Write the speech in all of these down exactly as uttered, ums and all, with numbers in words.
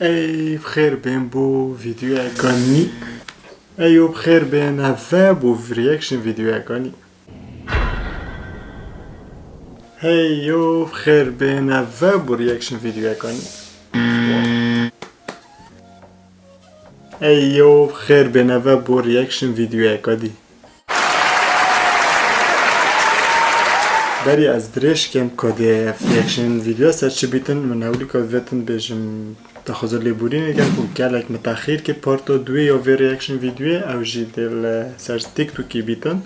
Ey, bi xêr bên bo vîdeoyeka nî. Ey, yo, bi xêr bên eve bo reaction vîdeoyeka nî. Hey, yo, bi xêr bên eve bo reaction vîdeoyeka nî. Ey, yo, bi xêr bên eve bo reaction vîdeoyeka dî. Berî ez dirêj kem ku dê reaction vîdeo ser çi bîtin, min hewlî ku vetin bêjim, daxwaza lêborînê dikim ku gelek min texîr kir parto duyê ya vê reaction vîdeoyê, ew jî dê li ser TikTokê bîtin.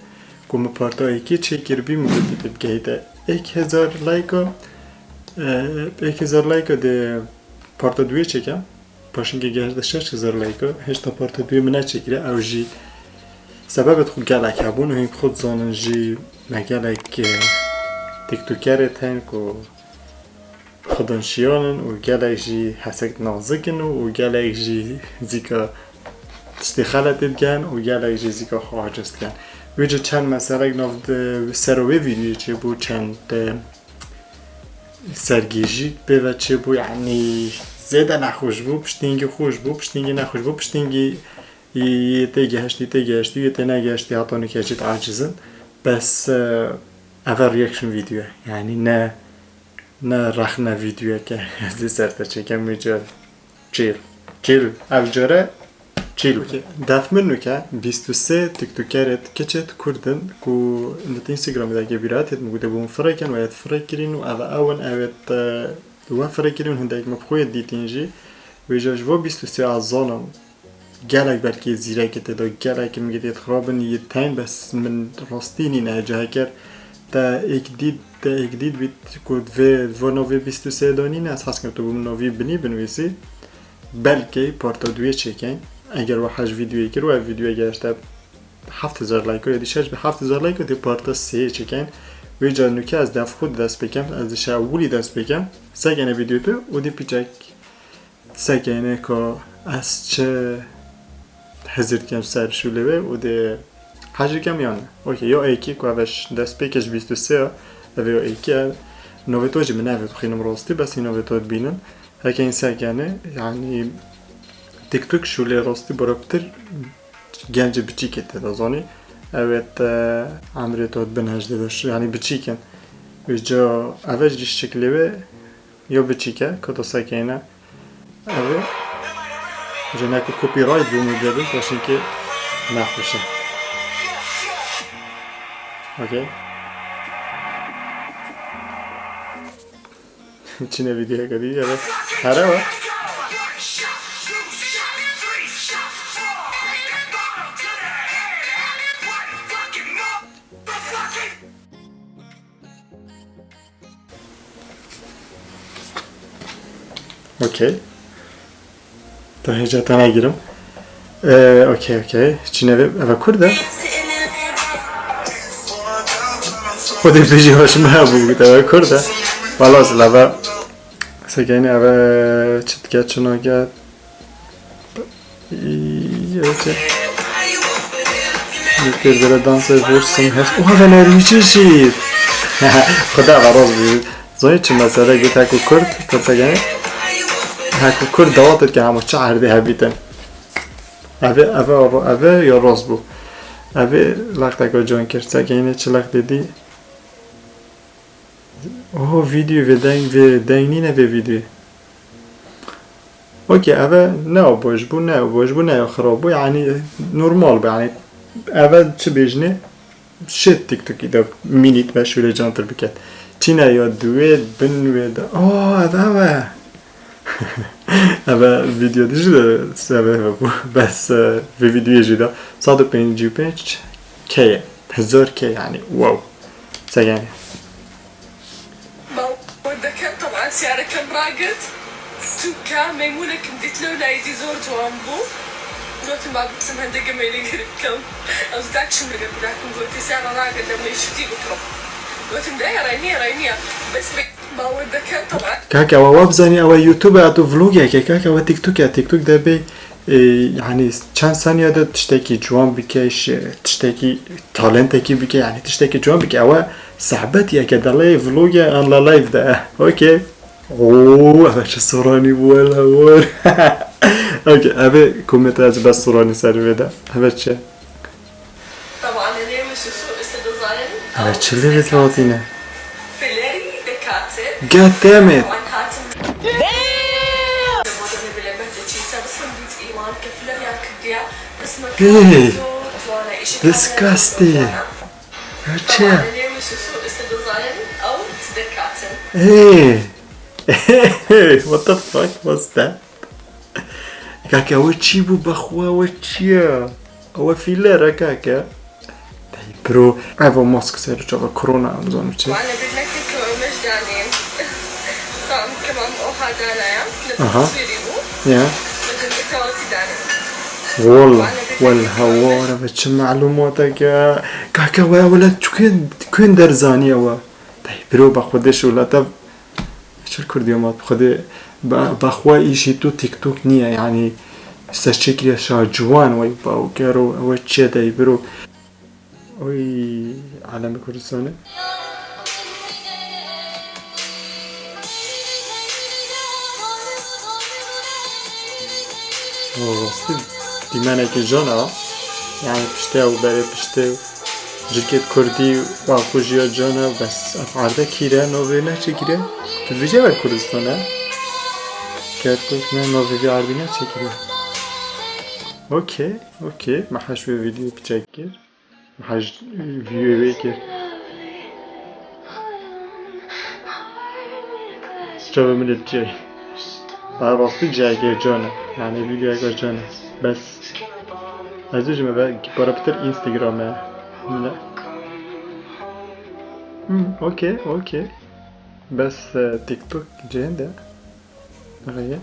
Ku min parto êkê çêkiribî, min gotî te bigehîte êk hezar layka, e, êk hezar layka dê parto duyê çêkem. Paşinkê gehişte şeş hezar layka, hêşta parta duyê min neçêkiriye, ew jî sebebê xwe gelek hebûn û hîn xwe dizanin jî me gelek, e, TikTokerê tên ku xwedin şiyan in û gelek jî hesek nazik in û, û gelek jî zîka tiştê xeletê dikin û gelek jî zîka xwe aciz dikin. Wê cî çend meselek nav di ser wê vîdyoyê çêbû, çend, e, sergêjî pê ve çêbû, yanî zêde nexweş bû, piştîngî xweş bû, piştîngî nexweş bû, piştîngî yê, yê tê gehiştî, tê gehiştî, yê tê negehiştî, heta nûke jî aciz in. Bes, e, eve reaction vîdeo ye. Yanî ne, ne rexne vîdeoyeke ez dê ser te çêkem wê cî. Çêl. Çêl. Ev care çêl bû. Okey. Def min nûke bîst û sê TikTokerê, keçê kurd in ku li Instagramê de ke bîra têt min gotê bûn firekin û ez firekirîn û ev ew in, ew ê te we firekirîn û hindek min bi xwe yê dîtîn jî. Wê jî ji bo bîst û sê ez zanim gelek belkî zîrekê tê de, gelek min gotê xirab in, yê tên, bes min rastî nîne. Ca heker te êk dît, te êk dît bît ku vê, vê navê bîst û sê de nîne, ez hez kim tu bo min navî binî binivîsî. Belkî parta duyê çêkeyn. Eger we hej vîdeoyê kir, we vîdeoya gehişte heft hezar layka, ya dî şeş bi heft hezar layka, dê parta sêyê çêkeyn. Wê ca nûke ez def xwe dest pêkem, ez dişa ewilî dest pêkem. Sekene vîdeoyê tu û dê piçek sekene ka ez çi hizir dikem ser şûlê wê û dê hej dikem yan ne. Okey, ya êkî ku ev dest pêke ji bîst û sê ya, ev ya êkî ev. Navê to jî min navê dixwînim rastî, bes hîn navê to dibînim. Heke însekene, yanî TikTok şûlê rastî bira pitir gencê biçîkê tê de zanî. Ew ê te emrê to bin hejdê de şû, yanî biçîk in. Wê ca ev e jî şiklê wê ya biçîk e, ka to sekeyne. Ev ê. Ji ne ku copyright bû min dibin, paşinkê nexweş e. Okey. Çine vîdeoyeke dî, evet. Here we. Okey. Ta hêca te negirim. Ee, okey, okey. Çîne ve, eve Kurd e? Xwedê bijî hoş me hebû, eve Kurd e. Wala zileve. Sekeyni eve çi dike, çi nake? Î, eve çi? Dikir vere danse vursun her. Oha ve nermî çi jî? Xuda ve roz bû. Zoyê çi mesele got heku Kurd, pirseke ne? Heku Kurd dawet dike hemû çi erdê hebîtin. Eve, eve, eve, eve ya roz bû. Eve lexteka can kir. Sekeyni çi lextê dî? Oho, vîdeo vê deng, vê deng nîne vê vîdeo. Okey, eve ne o boş bû, ne o boş bû, ne o xirab bû. Yanî normal bû. Yanî eve çi bêjinê? Şêt TikTokî de mînît me şûlê cantir biket. Çîne ya duwê bin wê de. Oh, eve, eve. Eve vîdeo dijî de sebe bû. Bes, e, vê vîdeoyê jî de sed û pêncî û pênc K ye. Hezar K yanî. Wow. Sekeyni. باوەڕ دەکەم، تەبعەن سیارەکەم ڕاگرت، چونکە مەیموونێکم دیت لەو لایدی زۆر جوان بوو. گوتم با بچم هەندێک گەمەی لەگەر بکەم. ئەو زداکشم لەگەر براکم گوتی سیارە ڕاگرت لە مەیشتی بکڕم. گوتم دای ڕای نییە، ڕای نییە. بەس باوەڕ دەکەم، تەبعەن. Kaka, we wabzanî, ew YouTube e, tu vlogeke, kaka, we TikTok e, TikTok de bê. E, yanî çend saniye de tiştekî ciwan bike, ş-, tiştekî talentekî bike, yanî tiştekî ciwan bike. Ew e sehbetiyeke delê vlog e, an la live de. Okey. Oo, eve çi soranî bû, wela war. Okey, eve komete ez bes soranî ser vê de. Eve çi? طبعا ليه مش شو استاذ زاين؟ Eve çi lê vê hatine? Fileri de katil. God damn it. طبعا هاتم. Damn! Modern bilemedi çî sen sındıt iman ke filer ya kırdiya. Hey, disgusting. Eve çi ye? Hey. Hey, what the fuck was that? Kake, ew çî bû bexwe, ew çi ye? Ew fîler e, kake. Dey bro, ev mask ser çava korona, em zanim çi? Wana bir nekte kewmeş danê. Tam kemam oha danaya. Aha. Tasviri bû. Ya. Bidin bir kawati danê. Wala, wel hawar, ev çi malumatek e? Kake, we wele çi kuyên, kuyên derzanî ew? Dey bro, be xwedê şolete çi kurdiya ma xwedê be, be xwe îşî tu TikTok niye, yanî ser çêkiriye şaciwan wey bawker û ew çi dey bro. Oy, alemi Kurdistanê. Rastî dîmenekî can e. Yani piştê ew berê piştê cirkêt kurdî wa kujiya can e, bes ev erde kîre novê neçêkiriye. Tu dibêje wer Kurdistan e? Kerkûk ne novê vî erdî neçêkiriye. Okey, okey. Me heş wê vîdyoyê piçek kir. Haj vîyê wê kir. Çavê min li çi? Ba rastî cihekê can e. Yani vîdyoyeka can e. Bes. Ez dibêjim eve para pitir Instagram e. Ne. Hmm, okey, okey. Bes, e, TikTok cihên de. Reye.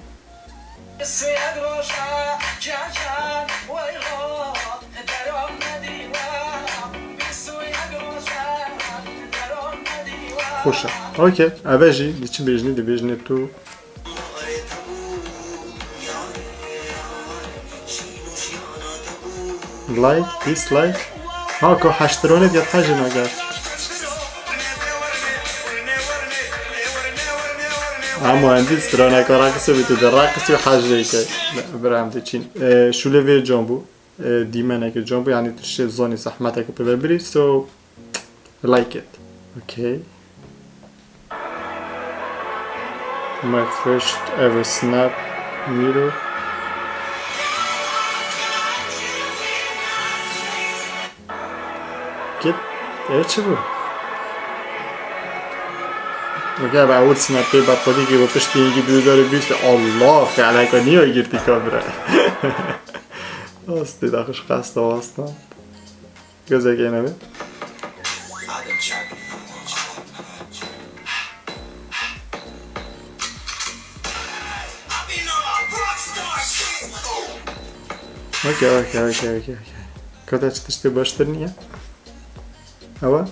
Xweş e. Okey. Eve jî diçi bêjinî, dibêjinê tu. Like, dislike. Ha, ko heştironê diye hecî nagel. Ha, muhendis, straneka rakisi bî, tu de rakisi û hecî ke. Bira em de çîn. E, şûlê vê can bû. E, dîmeneke can bû, yani tu şê zanî zehmeteke pê ve birî. So, like it. Okay. My first ever snap mirror. Git. Ev çi bû? Okey, be ewil snapê berxwedî kî bi piştî hingî du hezar û bîst. Allah, xeleka niye girtî kamera. Astê daxuş qesta wastan. Gözekê nebe. Okey, okey, okey, okey, okey. Kata çi tiştê baştir niye? Ewa?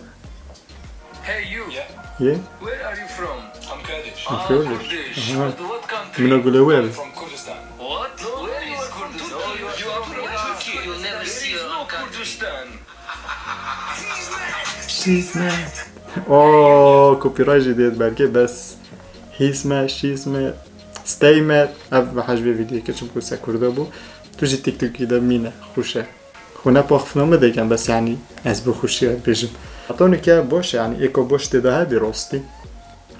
Hey you. Yeah. Ye? Where are you from? I'm Kurdish. Ah, Kurdish. Kurdish. Aha. But what country? Min a gule wer. From Kurdistan. What? Where is Kurdistan? You are from Turkey. You'll never see your country. There is no Kurdistan. She's mad. Oo, copyright jî dêt belkî, bes. He's mad, she's mad, stay mad. Ev bi hej vê vîdyoyê keçim ku se kurda bû. Tu jî TikTokî de mîne, xweş e. Xwe ne paxifna min dikin, bes yani ez bi xweşî bêjim. Heta nike boş e, yani êko boş tê de hebî rastî.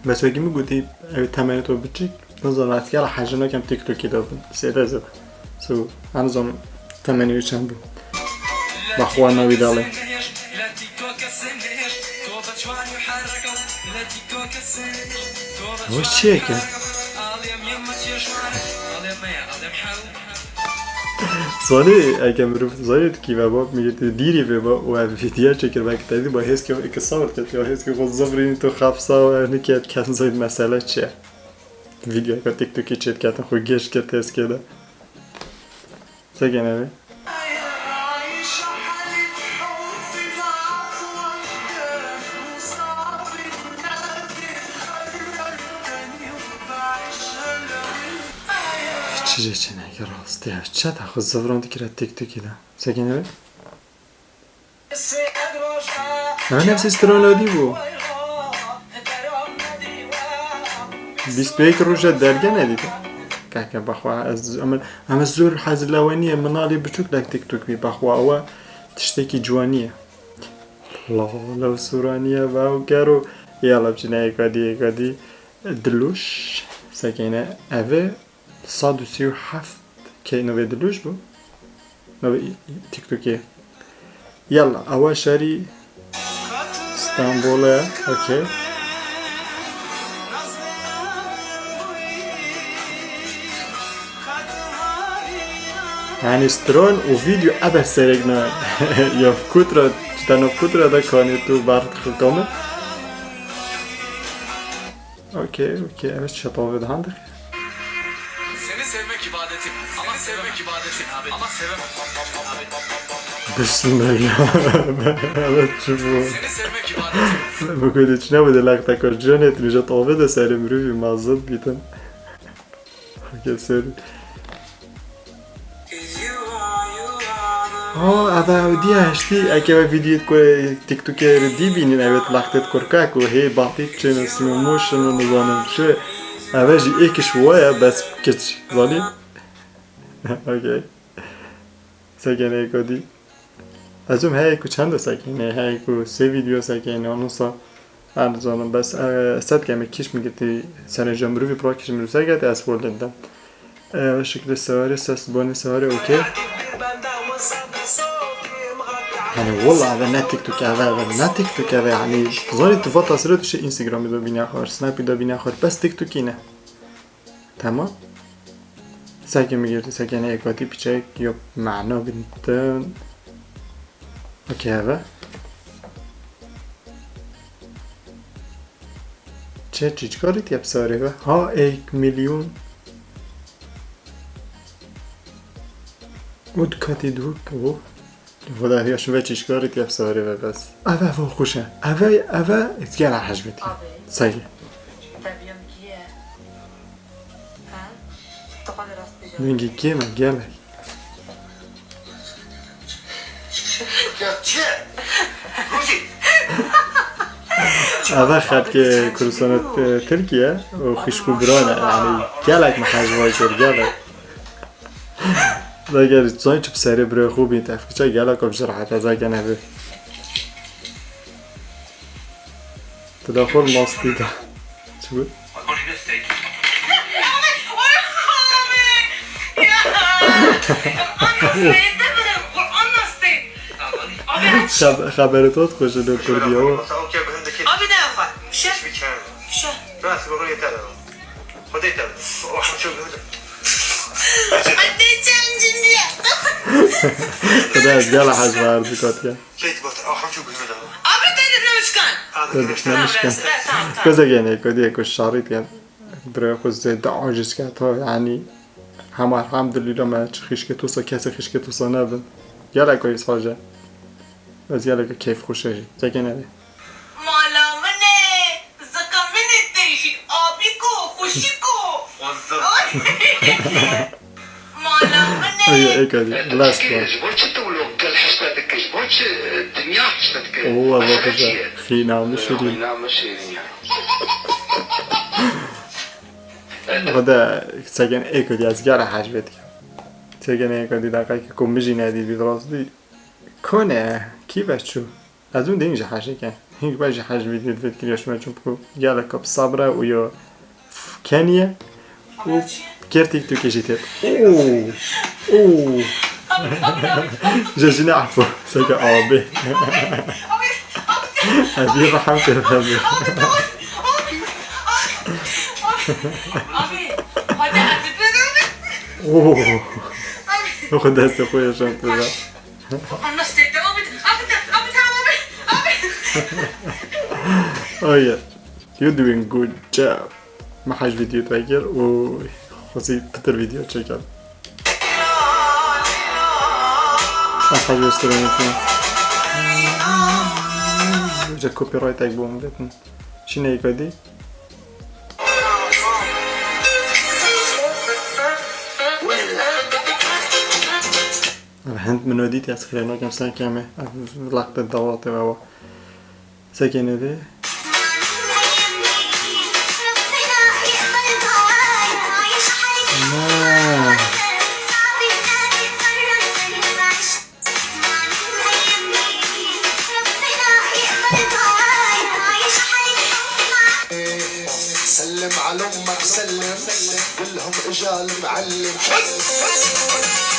Bes wekî min gotî, ew temenê to biçîk, nizanim ez kera hejî nakem TikTokî de bin. Sêde zêde. So, ez nizanim temenê wî çend bû. Ba xwe navî dalê. Ew çi ye ki? Zanî, eke mirov zanî tu kî veba, min girtî dîrî veba û ev vîdya çêkir, belkî te dî ba hêzkê xwe eke sawir ket ya hêzkê xwe zifrînî tu xefsa û ev niket kes zayîd mesele çi ye? Vîdyoyeka TikTokî çêdiketin xwe geş kir têskê de. Sekene vê. Çi jê çêneke rastî ye. Çi te xwe zivran dikire TikTokî de. Sekene vê. Ev nefsê stranadî bû. Bîst û yek roja derge nedîtin. Keke bexwe ez, em, em zor hez lewenî ye, minalî biçûk lek TikTok bî, bexwe ewe tiştekî ciwanî ye. La, lew sûraniye ve ew gero. Yala biçine êkadî, êkadî. Diluş, sekeyne eve. Sed û sî û heft K navê Diluş bû. Navê TikTokê. Yalla, ewa şerî Stenbolê, okey. Yani stron û video ebe serek ne. Ya kutra, çita nav kutra da kanê tu bar xikame. Okey, okey, evet, şepavi de handik. Seni sevmek ibadetim. Ama sevmek ibadetim. Ama sevemem. Bismillah. Evet, çi bu? Seni sevmek ibadetim. Bu kadar içine bu de lakta koşuyor, ne etmiş, o tavı da serim ruvi mazın bitin. Okey, sorry. Ha, eve ew diye hiştî, eke ve videoyê ku TikTokê re dî bînin, evet, lextê kurka ku hê batî çêne slow motion û nizanim çi. Eve jî êkiş waye, bes kiç, zanî? Okey. Sekene êko dî. Ez ûm heye ku çend sekene, heye ku sê video sekene, ondan sonra. Her zanim, bes, e, sed keme kiş mi girtî serê jemrûvî pro kiş mi ser geldi, ez bol dedim. E, şekilde sevari, ses, boni sevari, okey. Hani, walla, eve ne TikTok, eve, eve ne TikTok, eve, hani, zori tu vata sırı tu şey Instagram'ı da bina xor, Snap'ı da bina xor, bes TikTok yine. Tamam. Seke mi girtî, seke ne ekatî piçek, yok, mana bintin. Okey, eve. Çe çiçkarî tiyep sarê ve? Ha, ek milyon. Ud katî dû, oh. Xweda ya şûn ve çîşkarî tiyep sarê ve bes. Eve, eve xweş e. Eve, eve, ez gela hej ve tiyep. Abi. Seyî. Te biyam kiye? Ha? Tu xwe de rast bijî. Dengê kê me gelek. Ya çi? Rojî. Eve xelkê Kurdistana Tirkiye û xişk û biran e. Yani gelek me hej ve kir, gelek. Veger zanî çi bi serê birê xwe bîn, tefkiça gelek bi jir heta zagene bi. Tu da xwe mastî da. Çi bû? Xeb-, xeberê tot xweş e, li Kurdî ye. Abi ne yapar? Şe. Şe. Xwedê te, o hemşo gihî de. Xwedê çend cin diye. Xwedê ez gela hej verdi katiye. Şey, bak, o hemşo gihî de. Abi te dibne mişkan. Te dibne mişkan. Tamam, tamam. Kozegene, kodiye ku şarî diyen. Bira xwe zêde aciz ket ha, yani. Hema elhamdülillah me çi xişkê tosa, kesê xişkê tosa nebin. Gelek o îsfaje. Ez gelek keyf xweş e jî. Çekene de. Mala min e, zika min e têşî, abîko, xweşiko. Ay. Mala min e. Ay, ek hadi. Last one. Ji bo çi tu wilo gel hişte dikir? Ji bo çi dinya hişte dikir? Oo, ez vexwe xîna min şirîn. Xîna min şirîn. Xwede segen ek hadi ez gera hej vê dikim. Segen ek hadi daqayke ku min jî nedî dî rastî. Kone, kî ve çû? Ez û deng ji hejê ke. Hîn be ji hej vîdyo divêt kiriya şima çimku gelek bi sabr e û yo keniye û kertîk tu kejî têt. Oo! Oo! Je jine afo. Seke abi. Ez bir raham kere abi. Oo! Xwe destê xwe yaşam tu da. Anna stêkte, abi, abi, abi, tamam, abi, abi. Oh yeah. You're doing good job. Me hej video te kir û xwezî pitir video çeker. Ez hej göstereyim. Önce copyright ek bu umdetin. Şine yıkadı. Ev hend min o dît, ez xirê nakim, sen keme. Ev vlog te dawate ve wa. Sekene de.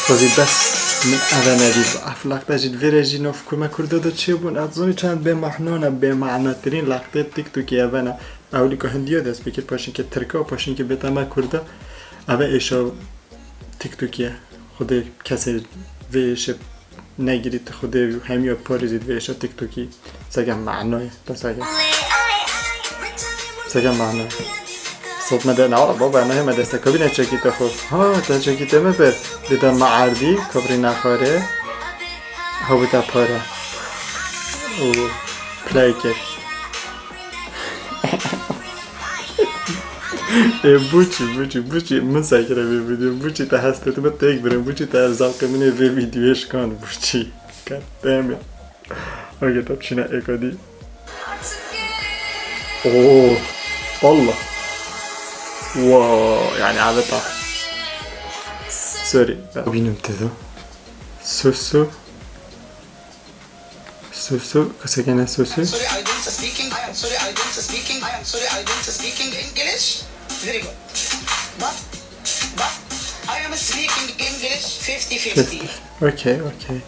Xwezî bes min eve nedît. Ev laqte jî di vê re jî nov kurme kurda de çêbûn. Ez zanî çend bêmehna ne, bêmehnatirîn laqtê TikTokê eve ne. Ewilî ku hindiya dest pê kir, paşinkê tirka, paşinkê bête me kurda. Eve êşa TikTokê. Xwedê kesê vê êşê negirî, tu Xwedê hemiya parêzî di vê êşa TikTokî. Seke mehna ye, te seke. Seke mehna ye. Sot me de, na wala baba, nehê me deste kabîne çekî te xwe. Ha, te çekî te me ber. Dide me erdî, kabrî nexare. Hewita pare. Û play kir. Ê, Buçî, Buçî, Buçî, min sekire vê vîdeo. Buçî, te hestê tu min têk birin. Buçî, te zavkê min ê vê vîdeoyê şikand. Buçî. God damn it. Okey, te biçîne êka dî. Oo, Allah. Wow, yani aveta. Sorry. Bînim te de. Su, su. Su, su, keseke ne su, su. Sorry, I don't speaking. I am sorry, I don't speaking. I am sorry, I don't speaking English. Very good. But, but I am speaking English fifty fifty. Okey, okey.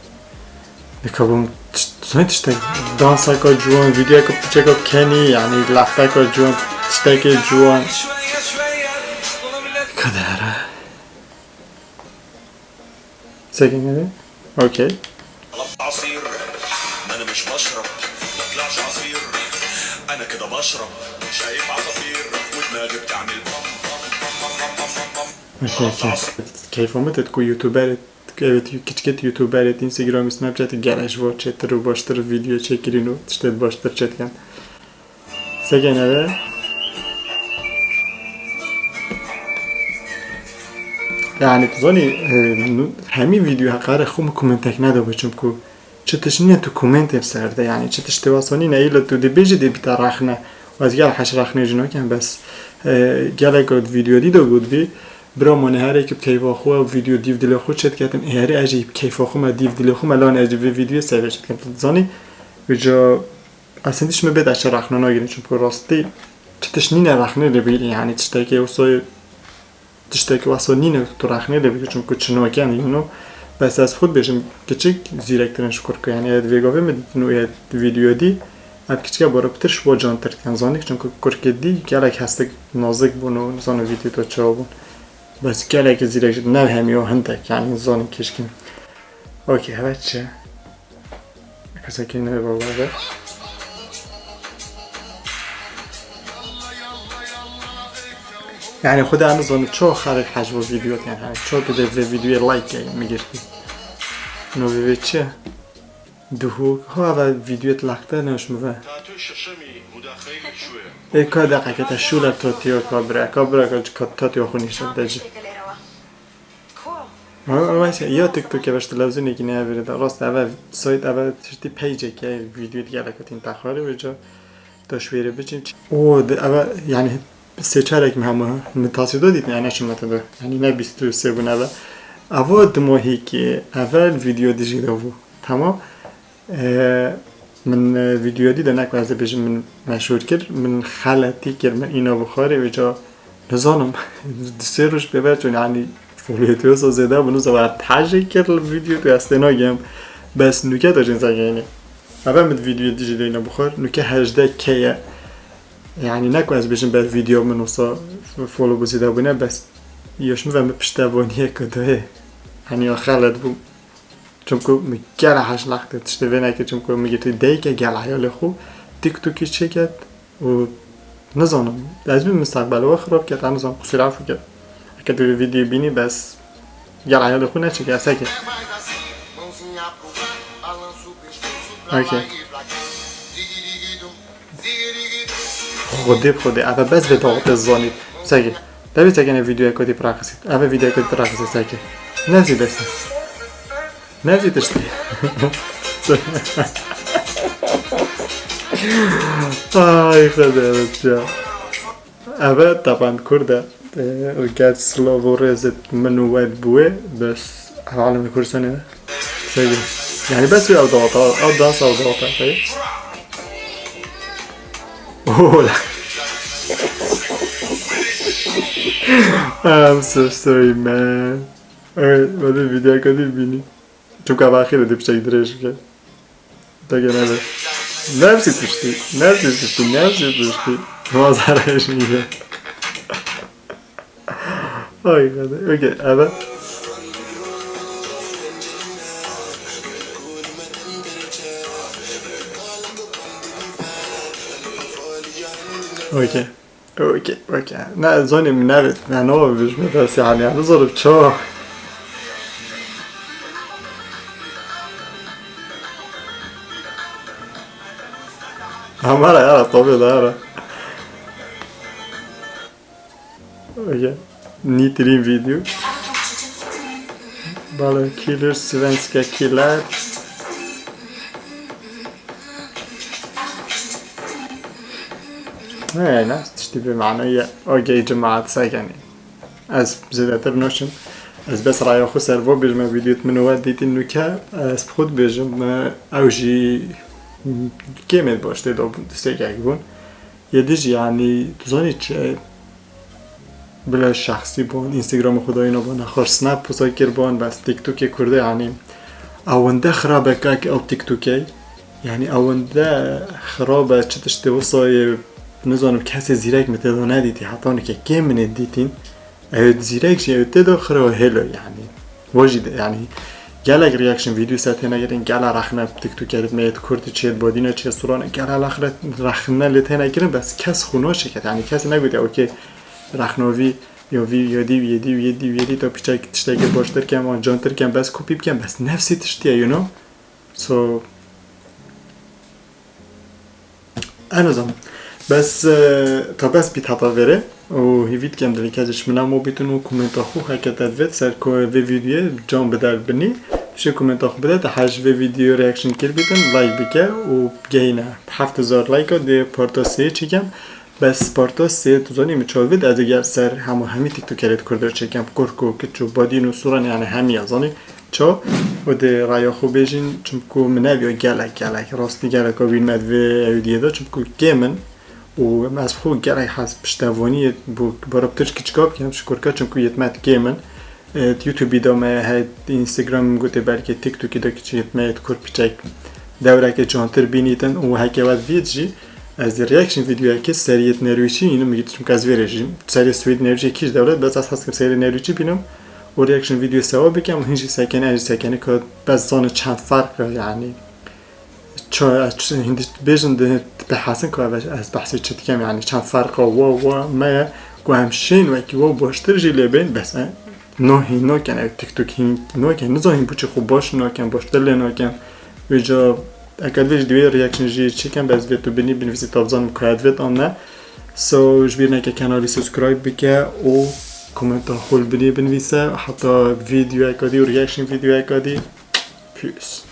Dikabim, tişt-, tiştek, dansaka ciwan, videoyaka piçeka kenî, yani lafeka ciwan, tiştekê ciwan. Kadere. Second, okey. طلبت عصير، ما انا مش بشرب، ما طلعش عصير، انا كده بشرب، شايف عصافير، ودماغي بتعمل بام، بام، بام. Okey, okey. Keyfa min te ku YouTuber, evet, kiçiket YouTuber, Instagram, Snapchat, gelek ji bo çêtir û baştir video çêkirin û tiştê baştir çêdikin. Seke neve. Yani, tu zanî, e, nu-, hemî vîdeo heqare xwe min komentek nedabe, çimku çi tişt nîne tu komentê li ser de, yani, çi tiştê wesa nîne, îla tu dê bêjî dê bîta rexne. Û ez gelek heş rexnê jî nakem, bes, e, gelek vîdeo dî de gotbî, bira mane herê ki bi keyfa xwe û vîdeo dîv dilê xwe çêdiketin, ê herê ez jî bi keyfa xwe me dîv dilê xwe me lan ez jî vê vîdeoyê sevê çêdikim. Tu dizanî, vêca Ez hindî ji min bê de çi rexne nagirin, çimku rastî çi tişt nîne rexnê li bîrî, yanî tiştekê wisa, tiştekê wisa nîne tu rexnê li bîrî, çimku çi nakin, you know. Bes ez xwe dibêjim, kiçik zîrektirin ji kurka, yanî ez vê gavê min dîtin û ez vîdeo dî, ev kiçike bara pitir ji bo cantir dikin, zanî, çimku kurkê dî gelek hestik nazik bûn û nizano vîdeo da çawa bûn. Bes gelekî zîrek jî ne hemî o hindek, yanî zanî kişkin. Okey, evet çi? Kesekî ne baba be. Yani xwe de em zanin çoğu xelk hecbo video yani, yani çoğu de vê videoya like yani mi girdi. No vê çi? Duhu ha ve video laqte ne hoş mu ve? E ka deqeke te şûla totiyo ka bira, ka bira ka totiyo xwe nîşan de ci. Ha, ama şey, ya TikTok ya işte televizyon ekine ya biri de. Rast eve site eve tiştî page ke video diye alakatin taxari ve ca da şwere biçim. O de eve yani seçerek mi hema mutasyon da ditin yani şunu da. Yani ne bîst û sê bûn eve. Ava dimohi ki evel video dijî de bu. Tamam. Ee, min, e, vîdeo dî de ne ku ez ê bêjim min meşhûr kir, min xeletî kir, min îna bixwarê, vêca nizanim, du sê roj pê ve çûn, yanî followerê wisa zêde bû, nizanim, ez hejê kir li vîdeo tu ez tê nagem, bes nûke de jin zegenî. Eve min vîdeo dî jî de îna bixwar, nûke hejdeh K ye. Yanî ne ku ez bêjim ber vîdeo min wisa follow bû zêde bûne, bes ya ji min ve min piştevaniyeke dayê. Yanî ya xelet bû. Çimku min gela heş laqtê tiştê vê nekir, çimku min girtî dayike gela heyalê xwe TikTokî çêket û nizanim. Ez bî mistaqbel we xirab ket, ez nizanim qusûra xwe ket. Eke tu vê vîdyoyê bînî bes gela heyalê xwe neçêke, ez seke. Okey. Xwedê bi Xwedê, eve bes vê dawetê zanît. Seke. Devê seke ne vîdyoyeka dî birakisît. Eve vîdyoyeka dî birakisît seke. Nezî destê. Nezî tiştî. Ay Xwedê, evet ya. Eve taban Kurd e. Ee, û ger silav û rêzê min û we bûye, bes ev alemê Kurdistanê ne. Sevgili. Yani bes ev dawata, ev dans ev dawata, tabii. Ola. I'm so sorry, man. Evet, hadi videoya kadar bini. Çimka axirê dê piçek dirêj bike. Peke nebe. Nefsî tiştî. Nefsî tiştî. Nefsî tiştî. Mazara şimdi. Ay, hadi. Okey, evet. Okey. Okey, okey. Ne, zonê min navê, ne, ne bijme dest yani, yani, zor ço. Amara ya, tabii da ya. Okey. Nitrîn video. Bale killer, svenska killer. Ne, ne, tiştî bi mane ye. Okey, cemaat, sekenî. Ez zêdetir naçim. Ez bes raya xwe ser vo bêjim, vîdyoyê min we dîtîn nûke, ez bi xwe dibêjim, ew jî kêmê baş tê de bûn, distêkek bûn. Yê dî jî, yanî, tu zanî çi, bila şexsî bûn, Instagramê xwe dayîna bûn, nexwe Snap posta kir bûn, bes TikTokê Kurdê, yanî, ewende xirab e kak ew TikTokê, yanî, ewende xirab e, çi tiştê wisa ye, nizanim, kesê zîrek min tê de nedîtî, heta nûke kêm min ê dîtîn. Ew zîrek jî ew tê de xira hêlo, yanî. Wa jî de, yanî, gelek reaction video ser têne kirin, gelek rexne TikTokerê me yê Kurd çi yê Badîna çi yê Soranê, gelek rexne, rexne lê têne kirin, bes kes xwe naşiket, yanî kes negotiye, okey, rexna vî, ya vî, ya dî, ya dî, ya dî, ya dî, ta piçek tiştekê baştir kem, an cantir kem, bes kopî bikem, bes nefsî tiştî ye, you know? So, ez nizanim. Bes, e, ta bes bît heta vêrê. Û hîvî dikem dilê kesê ji min namo bîtin û komenta xwe heke te divêt ser ku vê vîdyoyê can bide binî. Tişê komenta xwe bide, te hez ji vê vîdyoyê reaction kir bîtin, like bike û gehîne heft hezar like-a dê parta sê çêkem. Bes parta sê tu zanî min çawa divêt, ez ê ger ser hemû hemî TikTokerê di Kurda çêkem. Kurk û kiç û Badîn û Soran, yanî hemî ya zanî. Ço û dê raya xwe bêjin, çimku min neviya gelek, gelek, rastî gelek a wî me divê ew diyê de, çimku kêm in û ez xwe gelek hez piştevaniyê bo, bara bi tirkî çika bikim, ji kurka, çimku yê me kêm in. E, YouTubeî de me heye, Instagram gotê, belkî TikTokî de kiçî yê me yê kur piçek dewreke cantir bînîtin û heke we divît jî ez dê reaction videoyekê seriyê nerwîçî bînim, çimku ez vê rê jîm. Seriyê swêd nerwîçî kîj dewlet, bes ez hez kim seriyê nerwîçî bînim û reaction video sewa bikim û hin jî sekene, ez jî sekene ku bes zane çend ferq e, yanî. Ço-, ez çi-, hindî bêjin di, dipehesin ku ev ez behsê çi dikem, yanî çend ferqa wa, wa me ye, ku em şên wekî wa baştir jî lê bên, bes e, no hîn nakin, ev TikTok hîn nakin, nizanin bo çi xwe baş nakin, baştir lê nakin. Vêca, eke divê jî divê reaction jî çêkem, bes vê tu binî binivîsî, ta bizanim ku ez divêt an ne. So, ji bîr neke kanalî subscribe bike û komenta xwe li binî binivîse, heta vîdyoyeka dî û reaction vîdyoyeka dî. Peace.